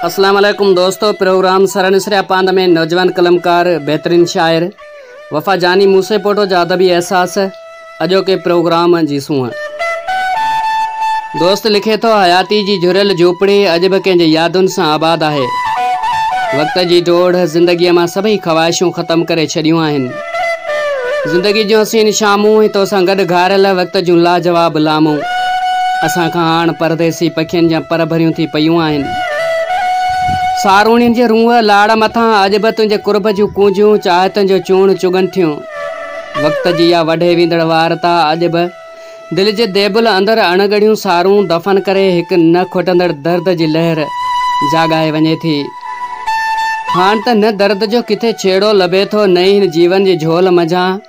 اسلام عليڪم دوستو پروگرام سرن سريا پاند ۾ نوجوان قلمڪار بهترين شاعر وفا جاني موسي پوٽو جا ادبي احساس اڄوڪي پروگرام جي سونهن. دوست لکي ٿو حياتي جي جهريل جهوپڙي اڄ به ڪنهن جي يادن سان آباد آهي. وقت جي ڊوڙ زندگيء مان سڀئي خواهشون ختم ڪري ڇڏيون آهن. زندگي جون حسين شامون ۽ توسان گڏ گهاريل وقت جون لاجواب لامون اسان کان هاڻ پرديسي پکين جيان پر ڀريون ٿي پيون آهن. ساروڻين جي رونء لاڙ مٿان اڄ به تنهنجي قرب جون ڪونجون چاهتن جو چوڻ چڳن ٿيون. وقت جي اها وڍي ويندڙ وارتا اڄ به دل جي ديبل اندر اڻ ڳڻيون سارون دفن ڪري هڪ نه کٽندڙ درد جي لهر جاڳائي وڃي ٿي. هاڻ ته نه درد جو ڪٿي ڇيڙو لڀي ٿو نه ئي هن جيون جي جهول منجهان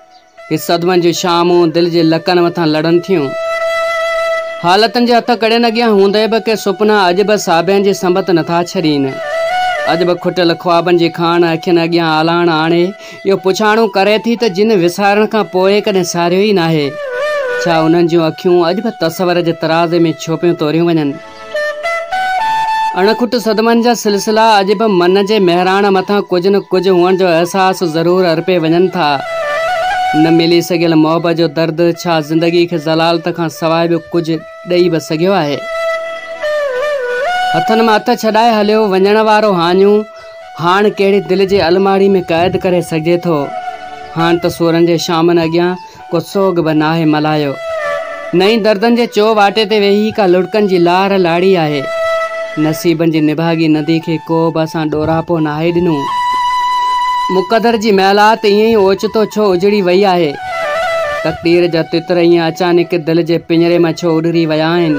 هي صدمن جون شامون دل جي لڪن مٿان لڙن ٿيون. حالتن جي هٿ ڪڙين اڳيان هوندي به ڪي سپنا اڄ به ساڀيان جي سنبت نٿا ڇڏين. اڄ به کٽل خوابن جي کاڻ اکين اڳيان آلاڻ آڻي اهو پڇاڻو ڪري ٿي ته جن وسارڻ کان پوء ڪڏهن ساريو ئي ناهي، ڇا انهن جون اکيون اڄ به تصور جي ترازي ۾ ڇو پيون توريون وڃن؟ اڻ کٽ صدمن جا سلسلا اڄ به من جي مهراڻ مٿان ڪجهه نه ڪجهه هئڻ جو احساس ضرور ارپي وڃن ٿا. نه ملي سگهيل محبت جو درد ڇا زندگي کي ذلالت کان سواء ٻيو ڪجهه ڏئي به سگهيو آهي؟ هٿن مان هٿ ڇڏائي هليو وڃڻ وارو هاڃون هاڻ ڪهڙي دل جي الماڙي ۾ قيد ڪري سگهجي ٿو؟ هاڻ ته سورن جي شامن اڳيان ڪو سوڳ به ناهي ملهايو. نه ئي دردن جي چو واٽي تي ويهي ڪا لڙڪن جي لار لاڙي آهي. نصيبن جي نڀاڳي ندي کي ڪو به اسان ڏوراپو ناهي ڏنو. مقدر جي محلات ائين ئي اوچتو ڇو اجڙي وئي آهي؟ تقدير جا تتر ائين اچانڪ دل جي پڃري مان ڇو اڏري ويا آهن؟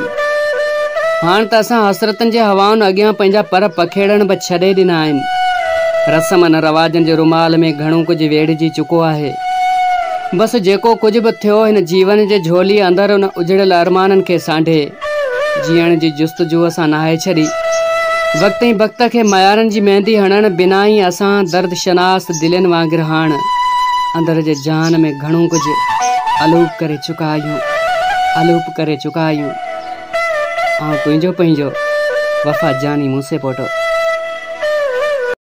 هاڻ ته اسان حسرتن جي هوائن اڳيان پنهنجا پر پکيڙڻ به ڇڏي ڏنا آهن. رسمن رواجن جي رومال ۾ گهڻو ڪجهه ويڙهجي چڪو آهي. بس جيڪو ڪجهه به ٿيو هن جيون جي جهوليء اندر ان اجڙيل ارمانن کي سانڍي جيئڻ جي جستجوء سان ناهي ڇڏي. وقت ۽ بخت کي ميارن جي ميندي هڻڻ بنا ئي اسان درد شناس دلين وانگر هاڻ اندر جي جهان ۾ گهڻو ڪجهه الوپ ڪري چڪا آهيون. الوپ ڪري چڪا آهيون. آئون تنهنجو پنهنجو وفا جاني موسي پوٽو.